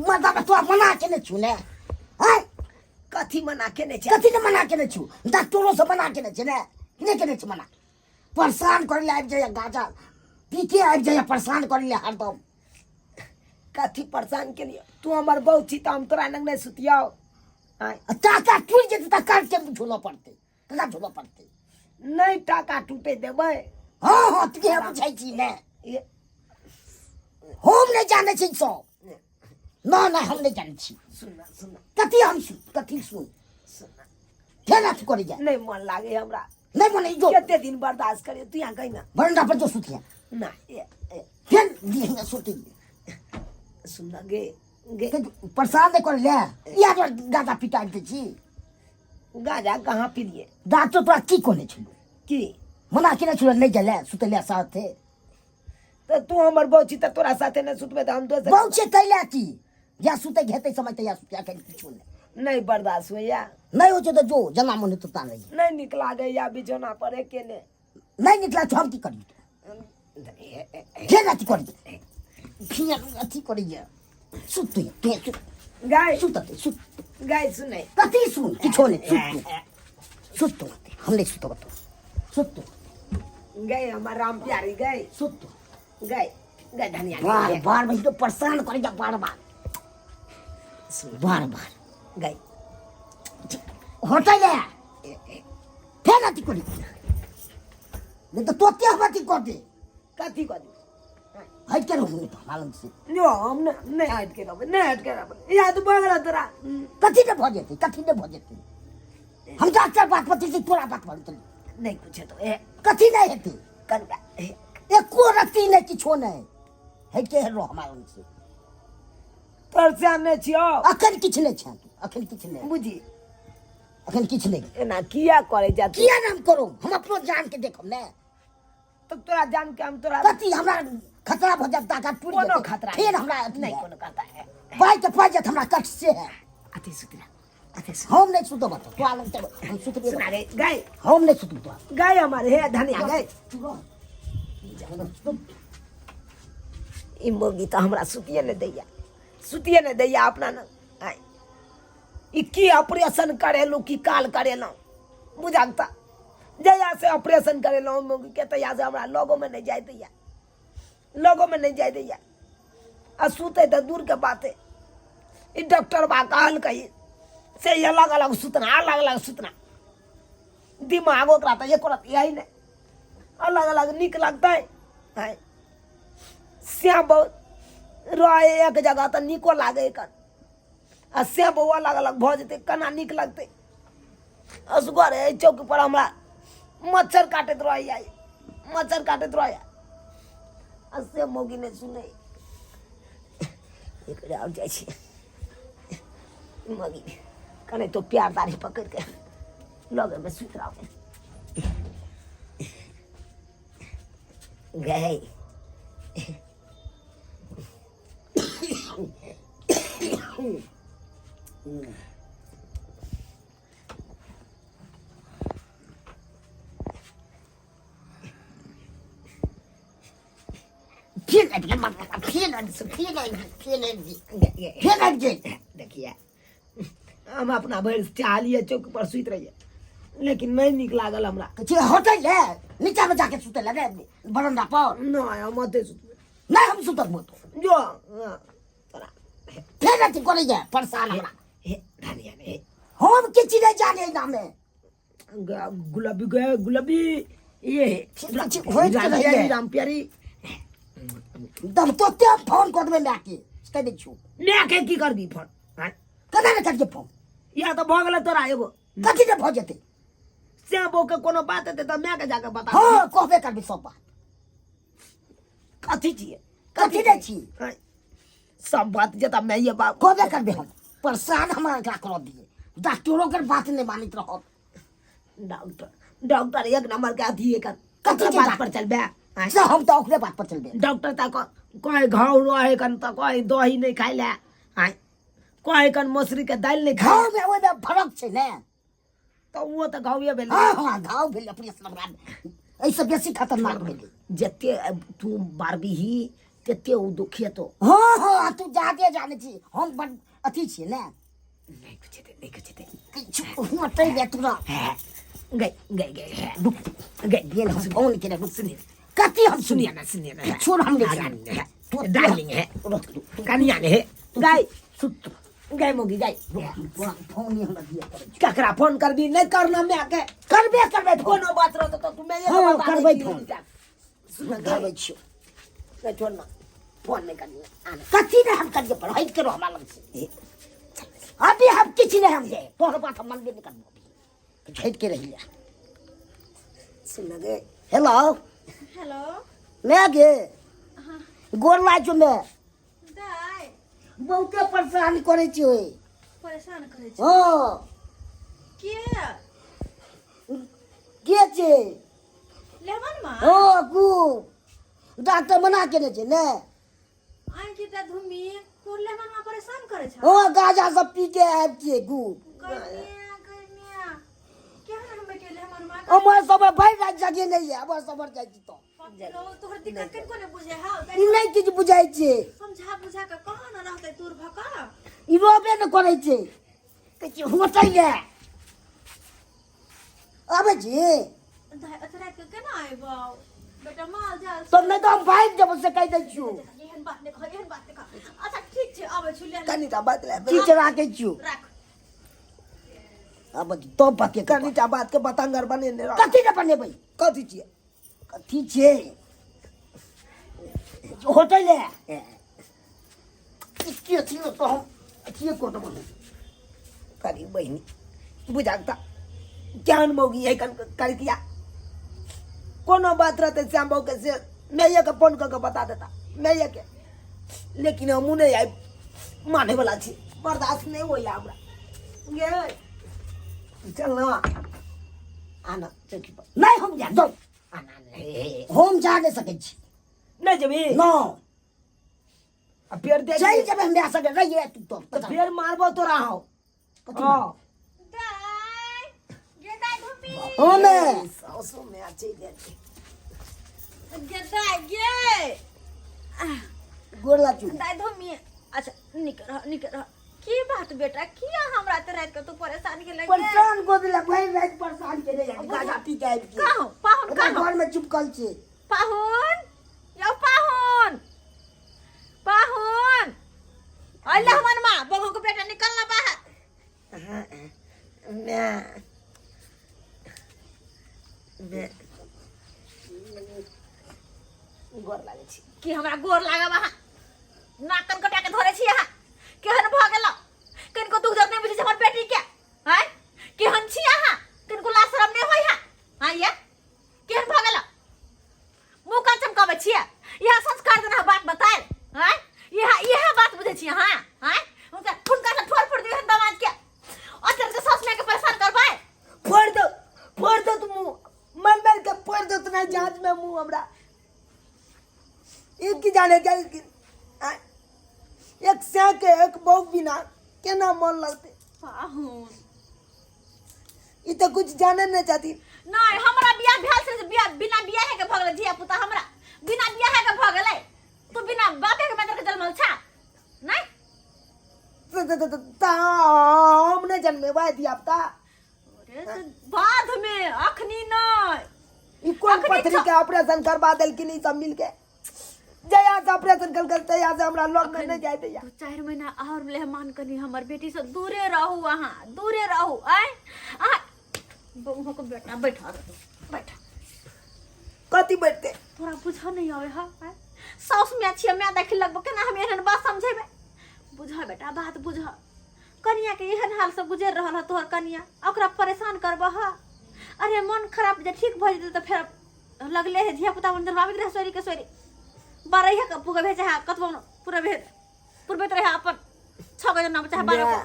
मर्दा तोरा मना केने छु ने आँय कथी मना केने छै कथी ने मना केने छु डॉक्टरो से मना केने छै ने नहि केने छै मना परेशान करे ले आबि जाइए गाजा पी के आबि जाइए परेशान करे ले हरदम कथी परेशान केलियै तू हमर बहू छी तऽ हम तोरा लग नहि सुतियौ आँय आ टाका टूटि जेतै तऽ काट के झोलऽ पड़तै केना झोलऽ पड़तै नहि टाका टूटे देबै हँ हँ तू इएह बुझै छी ने ये हम नहि जानै छी सब ना ना हम नहि जानै छी सुन सुन कथी हम सुन कथी सुन सुन फेर अथी करै जाय नहि मन लागे हमरा नहि मन जो कते दिन बर्दाश्त करियो तू यहाँ कही ना बरंडा पर जो सुतिया ना ए, ए, फेर दिहे सुती सुन ना गे गे परेशान नहि कर ले इएह दुआरे गाजा पिटा दै छी गाजा कहाँ पिलिए डॉक्टर तोरा की कहने छलू की मना केने छलू नहि गेलै सुतले साथे तऽ तू हमर बहू छी तऽ तोरा साथे नहि सुतबै तऽ हम दोसर बहु छै तै लए की या सुतै के हेतै समय तैया सुतिया के किछो नहि नहि बर्दाश्त होइया नहि होइ छै तऽ जो जेना मन हेतौ ता रही नहि नीक लागैया बिछौना पर एके ने नहि निकला छौ हम की करी फेर अथी करी फेर अथी करैया सुत तू तू सुत गाय सुत सुत गाय सुनै कथी सुन किछो नहि सुत तू सुत तू हम नहि सुतब तो सुत तू गए हमर राम प्यारी गए सुत तू गए गए धनिया बार बार भाई तो परेशान करे जा बार बार बार बार गए होटल ले फेर अथी करी नहीं तो तोते हम अथी कर दे कथी कऽ दी हट के रहू नहीं तो मालूम से जो हम नहि नहि हटि के रहबै नहि हटि के रहबै या तऽ भऽ गेल तोरा कथी ने भऽ जेतै कथी ने भऽ जेतै हम डॉक्टर बात पर चलती तोरा बात पर चली नहि कुछ हेतौ ए कथी नहीं हेतै कनका एको रत्ती नहीं किछो नहीं हट के रहो हमारा से तोर से नहि छियौ अखन किछु नहि छै अखन किछु नहि बुझी अखन किछु नहि एना किया करै जा तू? किया नाम करू हम अपनो जान के देखब ने तऽ तोरा जान के हम तोरा कथी हमरा खतरा भऽ जायत टाका टूटि कोनो जेतै। खतरा फेर हमरा अथी नहि हैत। कोनो खतरा है पाइ के पाइ जायत हमरा कट से है अति सुतरा अति सुतरा हम नहीं सुतब तो तोरा लग चल हम सुतबे सुना रे गाय हम नहीं सुतब तोरा गाय हमारे हे धनिया गाय तू रह। ई मौगी तऽ हमरा सुतिए नहि दैया सुतिए नहि दैया अपना न आइ ई की ऑपरेशन करेलहुँ की काल करेलहुँ बुझल तऽ जहियासँ ऑपरेशन करेलहुँ मौगीके तहियासँ हमरा लगोमे नहि जाय दैया लगोमे नहि जाय दैया आ सुतै तऽ दूरके बात है ई डॉक्टर बा कहलकै से अलग अलग सुतना अलग अलग सुतना दिमाग ओकरा तऽ एको रत्ती यही नहि अलग अलग नीक लगतै आँय से बहुत रहै एक जगह तऽ नीको लागै कन आ से बौआ अलग अलग भऽ जेतै केना नीक लगतै असगर एहि चौकीपर हमरा मच्छर काटैत रहैया मच्छर काटैत रहैया आ से मौगी नहि सुनै एकरे आओर जाइ छी मौगी कने तो प्यार दाढ़ी पकड़ि कऽ लगेमे सुति रहबै गए फिर आबि गेल फिर आबि गेल फिर आबि गेल फिर आबि गेल फिर आबि गेल देखिए हम अपना भरि चाहलियै चौक पर सुति रहियै लेकिन नहि नीक लागल हमरा कहै छियै होटल ले नीचा मे जाके सुतै लए रे बरंडा पर नहि हम ओतै सुतबै नहि हम सुतब तो जो हाँ, तोरा फेर अथी करैया परेशान हमरा हे धनिया ने हम किछु नहि जाने एहिनामे गुलाबी गए गुलाबी ये किछु होइत राम रहैए। प्यारी राम प्यारी दम तोते फोन कऽ देबै मायके कहि दै छियौ माय के की करबी फोन आँय? केना ने करियै फोन या तऽ भऽ गेलै तोरा एगो कथी ने भऽ जेतै से बो के कोनो बात हेतै तऽ माय के जाके बता हँ कहबे करबै सब बात कथी छियै कथी नहि छी आँय? सब बात जेता माइए बाप कहबे करबै हम परेशान हमरा एकरा करऽ दिए डॉक्टरो के बात नहि मानैत रहत डॉक्टर डॉक्टर एक नंबर के अथी एकर कथी कथी के बात डॉक्टर? पर चलबे आँय? से हम तऽ ओकरे बात पर चलबै डॉक्टर तऽ कहे घाव रहे कन तऽ कहे दही नहि खाइ लए आँय कहे कन मसुरी के दालि नहि खाइ घाव में ओहिमे फरक छै ने तऽ ओ तऽ घावे भेलै हँ हँ घाव भेल ऑपरेशन हमरा एहिसँ बेसी खतरनाक भेलै जते तू बारबीही तते ओ दुखियतो। हँ हँ, तू जादे जानै छी, हम बड अथी छियै ने। नहि कुछ हेतै, नहि कुछ हेतै। किछु होतै रे तोरा। गई गई गई, रुक गई। गेल, हम फोन केने, रुक। सुनिए। कथी हम सुनिए ना, सुनिए ना। छोड़, हम नहीं। रानी है, डार्लिंग है, कनिया ने है। गाय सुत गाय मोगी गाय। तोरा फोन ही हमरा दिए पड़ै छै। ककरा फोन करबी? नहि करना मैं के। करबे करबे फोन। कोनो बात रहतो तो तू मैं हाँ, करबै फोन। सुन, करबै छियौ। नहीं, छोड़ ना, फोन नहीं करनी आना। कथी ने हम करिए पर हटि के रहो हमरा लग से। अभी हम किछु नहि, हम जे तोहर बात हम मनबे नहि करबो, अभी हटि के रहि। सुन गे। हेलो। हेलो। मैं गे गोर लागै छौ मैं। दाय। बहुते परेशान करै छै। परेशान करै छै? हँ। के? के छै? लेमन मा। हँ, खूब डॉक्टर मना केने छै ने। आइ के ता धुमी तोर लेमन मा परेशान करै छै? हँ, गाजा सब पी के आबि छियै खूब। गर्मिया गर्मिया केहन हम के लेमन मा। हमर सब भरि राति जगे नहि यऽ, हमर सब जाइ छी तऽ तोहर दिक्कत कनको ने बुझे हौ? ई नहि किछु बुझाइ छै। समझा बुझा के कहाँ न रहतै दूर भऽ कऽ। ई रोबे ने करै छै, कहै छै होतै ने। आबै छी। दाइ, एते राति के केना अयबौ बेटा, माल जाल? तब नहि तऽ हम भागि जेबौ, से कहि दै छियौ। एहन बात नहि कह, एहन बात नहि कह। अच्छा ठीक छै, आबै छी ले। कनिटा बात ले। ठीक छै, राखै छियौ। राख। आब तब बात। कनिटा बात के बतंगर बनेने रह। कथी ने बनेबै? कथी छियै? कथी छै होटल है के छियै तऽ हम अथिए कऽ देबौ। करी बहिनी बुझाकता ज्ञान मौगी है कन करकिया। कोनो बात रहते श्याम बाबू के से मैया के फोन कऽ के बता देता मैया के, लेकिन हमहूँ नहि आबि माने वाला छी, बर्दाश्त नहि होइया हमरा। गे चल ना, आना चौकी पर। नहि, हम जा दौ। आना नहीं। हम जा नहि सकै छी। नहि जेबही? न। आ फेर देख। चलि जेबै हमरा सके रहिए तू तो। तऽ फेर मारबो तोरा हौ। कथी? हँ। दाइ गे दाइ धुमी। हमे सासु में चलि जाइ छै। गे दाइ गे। गोर लागू। दाइ धुमी, अच्छा निक रह, निक रह। की बात बेटा, किया हमरा ते राति के तू परेशान के लगे? परेशान कऽ देलक, भरि राति परेशान केने जाइ, गाजा पी के आबि गेल। कहूँ पाहुन? ओकरा कहूँ घर में चिपकल छै। पाहुन यौ, पाहुन पाहुन, अल्लाह मन मा बहू के बेटा निकल ना बाहर। मैं मैं गोर लागै छी। की हमरा गोर लागब? अहाँ नाक कान कटा के धरे छी। अहाँ केहन भऽ गेल? कनिको दुख दर्द नहि बुझै छै हमर बेटी के? आँय, केहन छी अहाँ? कनिको लाज शरम नहि होइ है? आँय ये, केहन भऽ गेल? मुँह कान चमकाबै छियै? इएह संस्कार देना बात बतायल? आँय, इएह इएह बात बुझै छी अहाँ? आँय, हुनका हुनका से ठोर फोड़ दियौ दमाद के, अचर के सास माय के परेशान करबै। फोड़ दो, फोड़ दो तू मुँह, मर मर के फोड़ दो तना जांच में मुँह हमरा। एक की जाने क्या आ, एक सै के एक बहू बिना केना मन लगते? पाहुन। ई तो कुछ जाने नहीं चाहती। नहीं, हमरा बियाह भेल से बियाह बिना बियाह के भऽ गेलै धिया पुता, हमरा बिना बियाह के भऽ गेलै। तू बिना बापे के मातर के जन्मल छा नहीं? हम नहीं जन्मेबै धिया पुता। अरे से बाद में, अखनी नहीं। ई कोन अखनी पथरी के ऑपरेशन करवा देलखिन ई सब मिलके? जया से ऑपरेशन कल कल तैया से हमरा लग में नहीं जाय दैया। दू चारि महीना और मेहमान कनी हमर बेटी से दूरे रहू, अहाँ दूरे रहू। आय अहाँ बहू के बेटा, बैठा रहू, बैठा। कथी बैठते? तोरा बुझ नहीं आवे हा? आय साउस माय छियै, माय देख लगबो केना हम एहन बात समझेबै? बुझ बेटा, बात बुझ। कनिया के एहन हाल से गुजर रहल है तोहर कनिया, ओकरा परेशान करबह? अरे मन खराब जे ठीक भऽ जेतै तऽ फेर लगले है धिया पुता जनमाबैत रहे, सोरी के सोरी बारह के पुगे भेजे है, कतबो पूरा भेज पुरबैत रहे अपन 6 गो जन्म चाहे 12 गो।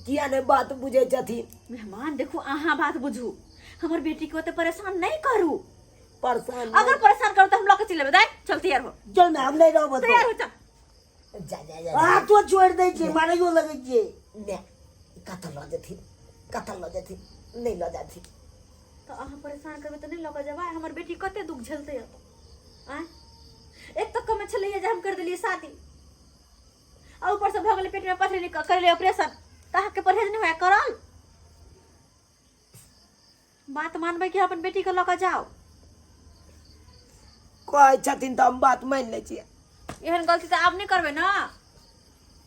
किया नहीं बात बुझे छथिन? मेहमान देखू, अहाँ बात बुझू, हमर बेटी के ओते परेशान नहीं करू। परेशान अगर परेशान करू तऽ हम लऽ के चलि जेबै। दाइ चल, तैयार हो। चल ने, हम नहि रहब। तैयार हो, चल। जा जा जा। हाथो छोड़ि दै छै, मारैयो लगै छै। ने कतऽ लऽ जेथिन, कतऽ लऽ जेथिन? नहि लऽ जाथिन। तऽ अहाँ परेशान करबै तऽ नहि लऽ कऽ जेबै? हमर बेटी कते दुख झेलतै एतऽ? आँय, एक तऽ कमे छलैया जे हम कर देलियै शादी आ ऊपर से भऽ गेलै पेट में पथरी निकल करेलियै ऑपरेशन तऽ अहाँके परहेज नहि होया करल बात मानबै कि अपन बेटी के लऽ कऽ जाउ कहै छथिन तऽ हम बात मानि लै छियै एहन गलती तऽ आब नहि करबै ने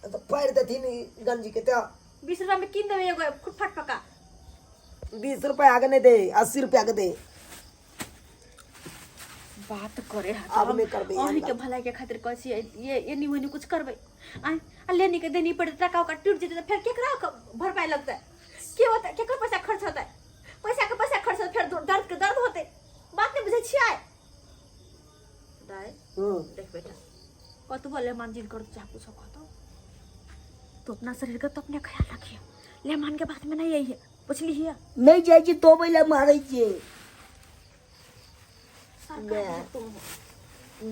तऽ फाड़ि देथिन ई गंजी के तऽ 20 रुपया में कीन देबै एगो फुटफट पका 20 रुपया के नहि दे, 80 रुपया के दे। बात करे है आब नहि करबै एहन अहीं के बात। भलाई के खातिर कहै छियै ये एनी ओनी कुछ करबै आय आ लेनी के देनी पड़तै, टाका ओका टूट जेतै तऽ फेर केकरा भरपाई लगतै? के होतै? केकर पैसा खर्च होतै? पैसा के पैसा खर्च होतै, फेर दर्द के दर्द होतै। बात नहि बुझै छियै दाइ? देख बेटा, कतबो लेमान जिद करतो चाहे कुछो कहतो, तो अपना शरीर के तो अपने ख्याल रखिए। लेमान के बात में नहीं आई है, पुछली है। नहि जाइ छी तोबै लए, मारै छियै। सरकार तुम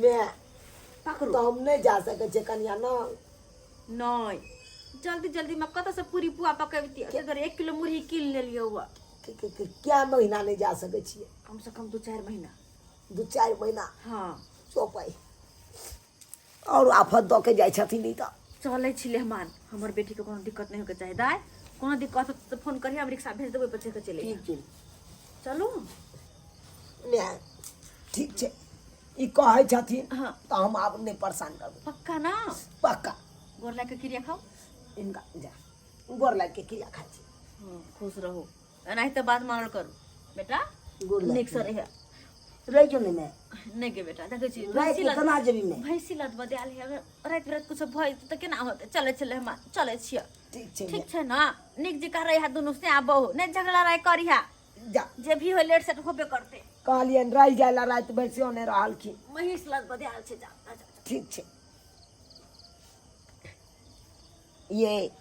मैं पकड़ू। तऽ हम नहि जा सकै छियै कनिया न। नहीं, जल्दी जल्दी में कतऽ से पूरी पुआ पकबती? अगर 1 किलो मुरही कीन लेलियै हुआ। क्या महीना नहि जा सकै छियै? कम से कम 2-4 महीना। 2-4 महीना? हाँ। चौपाई आओर आफत दऽ के जाइ छथिन ई तऽ। चलै छी लेहमान, हमर बेटी के कोनो दिक्कत नहीं होके चाही। दाय, कोनो दिक्कत होत तऽ फोन करिहे, हम रिक्शा भेज देबै, पर चढ़ि के चलि ठीक छै। चलू। माय, ठीक छै, ई कहै छथिन तऽ हम आब नहि परेशान करबै। पक्का ना? पक्का। गोर लाग के क्रिया खाओ। हिनका जा गोर लागि के क्रिया खाइ छी। हाँ, खुश रहू, एनाहिते बात मानल करू बेटा। गोर लागि। नीक से रहिए। रहि जो ने मैं। नहि गे बेटा, देखै छी राति भैंसी के लद केना जेबी मैं? भैंसी लद बदायल है, अगर राति बिराति कुछ भऽ जेतै तऽ केना होतै? चलै छलै हम, चलै छियै। ठीक छै। ठीक छै ने? नीक जकाँ रहिहा दुनू से आ बहु, नहि झगड़ा लड़ाइ करिहा। जा। जे भी हो, लेट सेट होबे करतै। कहलियनि रहि जाइ लए राति भरि, सेहो नहि रहलखिन। महीष लद बदायल छै, जा जा, जा। ठीक छै ये।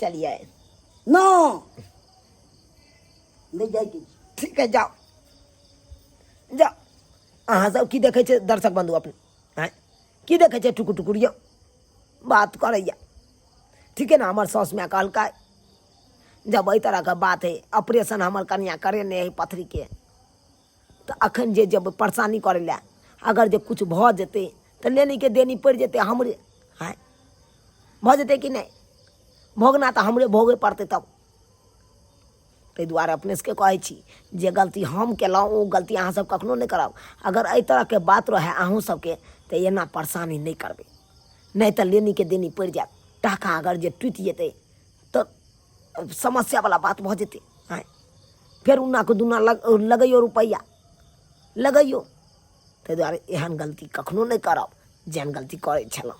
चलिए। नो, नहि जाइके छै। ठीक है, जाओ जाओ। अहाँ सब की देखै छै दर्शक बंधु अपने? आँय, की देखै छै टुकुर टुकुर यौ? बात करैया ठीक है ने। हमर साउस माय कहलकै, जब एहि तरहके बात है, ऑपरेशन हमर कनिया करेने है पथरीके, तऽ अखन जे जब परेशानी करै लए, अगर जे किछु भऽ जेतै तऽ लेनीके देनी पड़ि जेतै हमरे। आँय, भऽ जेतै कि नहि? भोगना तऽ हमरे भोगै पड़तै तब। ताहि दुआरे अपने सबके कहै छी, जे गलती हम केलहुँ ओ गलती अहाँ सब कखनो नहि करब। अगर एहि तरहके बात रहै अहूँ सबके तऽ एना परेशानी नहि करबै, नहि तऽ लेनीके देनी पड़ि जायत। टाका अगर जे टूटि जेतै तऽ समस्यावला बात भऽ जेतै। आँय, फेर उन्नाके दुन्ना लगैयौ, रुपैआ लगैयौ। ताहि दुआरे एहन गलती कखनो नहि करब जेहन गलती करै छलहुँ।